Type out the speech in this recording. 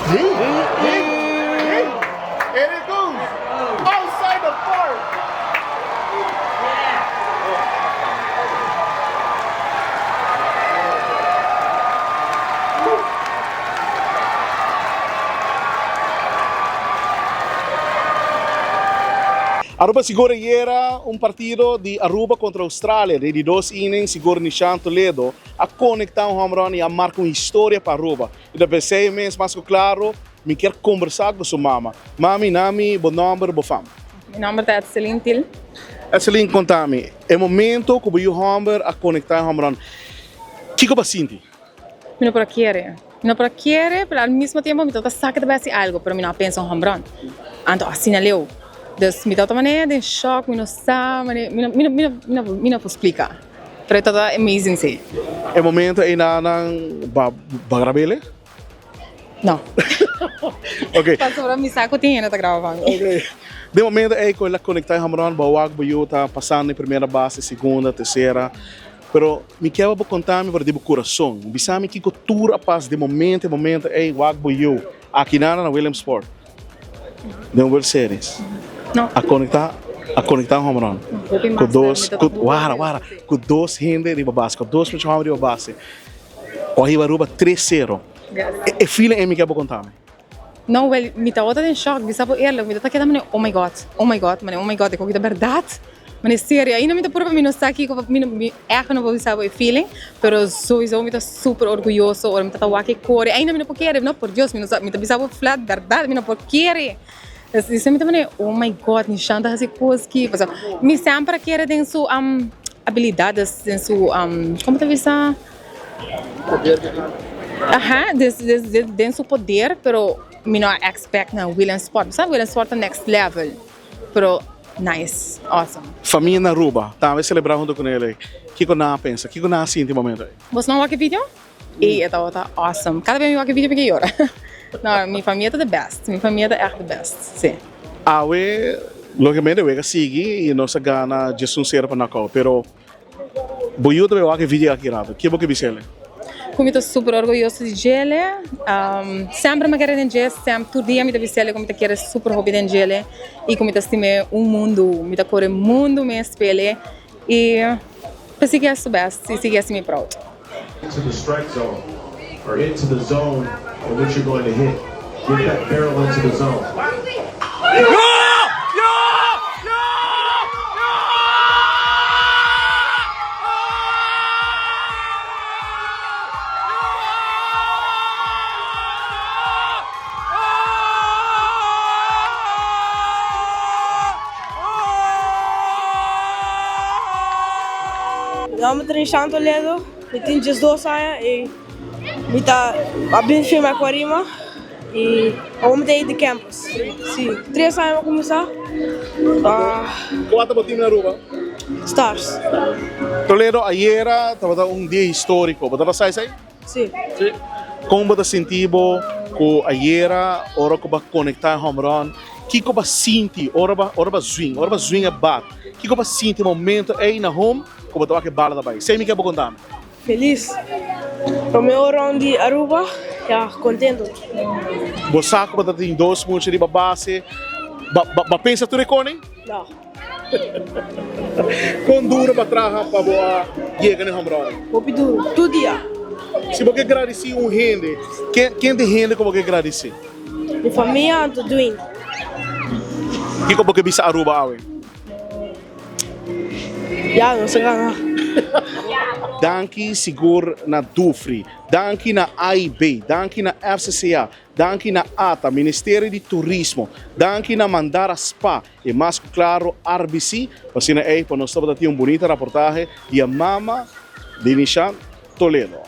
And it goes outside the park. Aruba sigur ayera un partido di Aruba contra Australia den di dos inning sigur Nishan Toledo a conecta un home run y a marca un historia pa Aruba. Y ta pesey mes mas cu claro mi kier conversa cu su mama. Mami, nami bo nomber, bo fam. Mi nomber ta Etseline Til. Etseline, conta mi, e momento cu bo yu homber a conecta e home run, kico bo a sinti? Mi no por a kere. Mi no por a kere, pero al mismo tiempo mi tabata sa ke ta bai hasi algo, pero mi no a pensa un home run. Anto asina leu. Dus mi tabata manera den shock, mi no sa, manera, mi no, mi no, mi no, mi no, mi no por splika. Pero e tabata amazing si. E momento einanan ba ba grab'el? No. Ok. Pasobra mi sa ku tin hende ta graba pa mi. Ok. Den momento ei ku el a konektá e home run, bo a wak bo yu ta pasando e primera base, segunda, tersera. Pero mi kier pa bo konta mi for di bo kurason. Bisa mi kiko tur a pas den momento, e momento ei wak bo yu aki nada na Williamsport den World Series. A konektá, a konektá un home run ku dos, ku, wara, wara, ku dos hende riba base, ku dos mucha hòmber riba base. Ku a hiba Aruba tres sero. E feeling ei mi kier bo konta mi. No, wel, mi tabata den shock, bisa bo eerlijk, mi tabata keda mane, oh my God, oh my God, mane, oh my God, e koki ta berdad? Mane, serio, ainda mi ta purba, mi no sa kiko, mi no, mi echt no por bisa bo e feeling, pero souiso mi ta super orguyoso ora mi tabata wak e kore, ainda mi no por kere, no, por Dios, mi no sa, mi ta bisa bo flat berdad, mi no por kere. Dus di mi ta mane, oh my God, Nishan ta hasi kos ki, pasobra mi semper a kere den su abilidades, den su, como ta bisa? Aha, des, des, des, den su poder, pero mi no a expect na Williamsport. Mi sa Williamsport ta next level, pero nice, awesome. Famia na Aruba tambe celebra hunto cu nele. Kico nan a pensa? Kico nan a sinti e momento ey? Bos no a wak e video? Ey, e tabata awesome. Cada bes mi wak e video mi ke yora. No, mi famia ta the best. Mi famia ta echt the best, si. Awe, logicamente, wega sigui y nos a gana djesun cero pa knockout, pero. Bo yu ta bay wak e video aki rato. Ke bo ke bis'el? Ku mi ta super orguyoso di djele. Semper mi a kere den dje, semper tur dia mi ta bis'el ku mi ta kere super hopi den djele i ku mi ta stim'é un mundu. Mi ta kore mundu mes p'el i pa sigui hasi su best i sigui hasi mi proud. Into the strike zone or into the zone in which you're going to hit. Get that barrel into the zone. Mi nomber ta Nishan Toledo, mi tin diesdos aña y mi ta a bin firma cu Arima y awor mi ta di campus. Si, tres aña mi a cuminsa. Cua ta bo team na Aruba? Stars. Toledo, ayera tabata un dia historico, bo tabata sa esey? Si. Si. Kon bo ta sinti bo ku ayera ora ku bo a konektá e home run? Kiko bo a sinti ora bo ora bo a zwing, ora bo a zwing e bat? Kiko bo a sinti e momento ei na home ku bo ta wak e bala ta bai? Esei mi ke bo konta mi. Felis. Prome round di Aruba, ya kontento. Bo sa ku bo ta tin dos mucha riba base. Bo bo a pensa tur e kone? No. Kon duro bo a traha pa bo a yega na e home run? Hopi duro, tur dia. Si bo ke gradisí un hende, ken ken ta e hende ku bo ke gradisí? Mi famia anto Dwayne. Kiko bo ke bisa Aruba awe? Ya, nos a gana. Danki sigur na Dufry, danki na AIB, danki na FCCA, danki na ata, Ministerio di Turismo, danki na Mandara Spa, E mas ku klaro RBC, pa asina ei pa nos tabata tin un bunita raportahe di e mama di Nishan Toledo.